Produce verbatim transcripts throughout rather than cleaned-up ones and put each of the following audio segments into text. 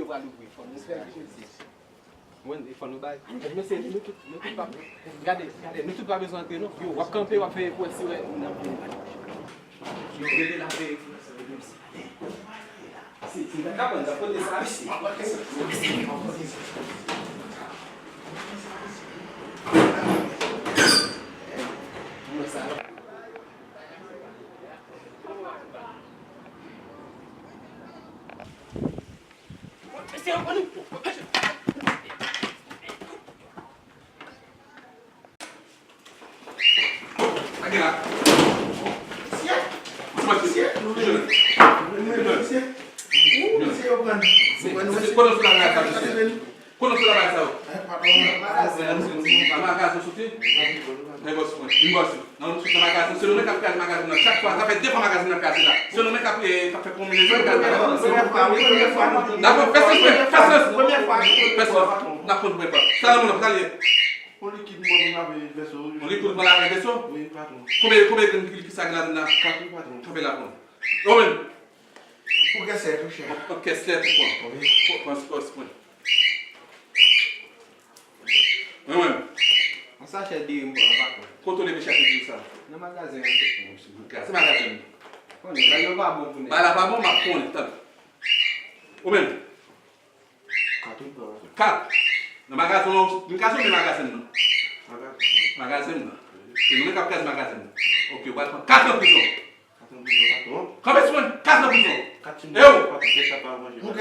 Pral ouvri, fò nou fè jistis. Mwen, fò nou bay. Mesye, nou tout, nou tout pa, gade, gade, nou tout pa bezwen antre, non. Yo, w ap kanpe, w ap fè pou wè si wè moun nan vini. Yo, rete la, veye pou wè si wè moun sa. Si, si, ta pran, ta pote sa, si. Mwen sa. Kote w sot la bagay sa, mesye? Kote w sot la bagay sa yo? Nan magazin soti? Nan bòs mwen. Vin bòs yo. Nan soti nan magazin. Se nou menm k ap kraze magazin nan. Chak fwa, sa fè de fwa magazin nan kraze la. Se nou menm k ap, eh, k ap fè konbinezon, kraze magazin nan. Dakò, fè silans, fè silans. Fè silans. N ap konn premye fwa. Sa nan men w, sa l ye? On likid mwen pou lave vèso. On likid pou lave vèso? Wi, patwon. Konbyen, konbyen grenn likid sa gen ladan la? Kat wi, patwon. Kanpe la, patwon. Ou menm? Pou kèsèt, wi, chèf. Pou kèsèt, ou pran. Wi. Pran, pran, pran. Mwen menm. Yon sachè diri m pran, patwon. Kote w leve chache diri sa? Nan magazin an, se pou mwen. Gad, se magazin. Konnen, bagay yo pa bon pou nèg. Bagay la pa bon, m ap konnen, tann. Ou menm? Kat ou pran, patwon. Kat. Nan magazin an, m ka zonmen magazin nan. Magazin nan. Magazin nan. Se nou menm k ap kraze magazin nan. Ok, w pral pran kat an prizon. Kat an prizon, patwon. Kanpe sou mwen, kat an prizon. Kat timoun, patwon,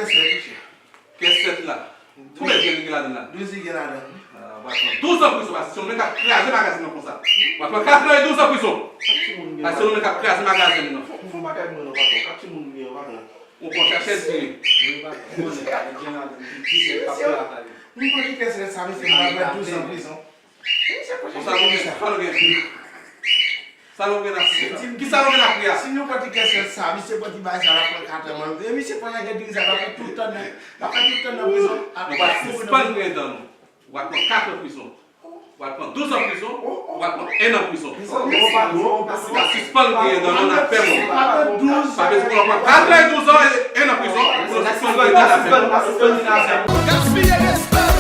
kèsèt la. Konbyen grenn li gen ladan la? Douz li gen ladan. Ah, w pral pran douz an prizon, paske se nou menm k ap kraze magazin nan konsa. W pral pran kat an e douz an prizon. Paske se nou menm k ap kraze magazin nan. Fò, fò bagay mwen non, patwon. Kat timoun li gen, patwon. Ou pran chache diri. Wi, patwon. Konnen, li gen ladan, li di, li pa pale. Nou konn ki kèsèt sa, mesye, m pral pran douz an prizon. Konsa nou gen, sa nou gen. Sa nou gen ap, kisa nou gen ap fè a? Si nou pran ti kèsèt sa, misye pran ti bagay sa, l ap pran kat an, man. E misye pran lagè diri sa, l ap fè tout tan nan, l ap fè tout tan nan prizon. Nou pral sispann griyen dan nou. W ap pran kat an prizon. W ap pran douz an prizon. W ap pran en an prizon. W ap sispann griyen dan nou, n ap fè moun. Pa bezwen pran kat an e douz an e en an prizon. Pou nou sispann griyen dan, n ap fè moun. Gaspiye respè.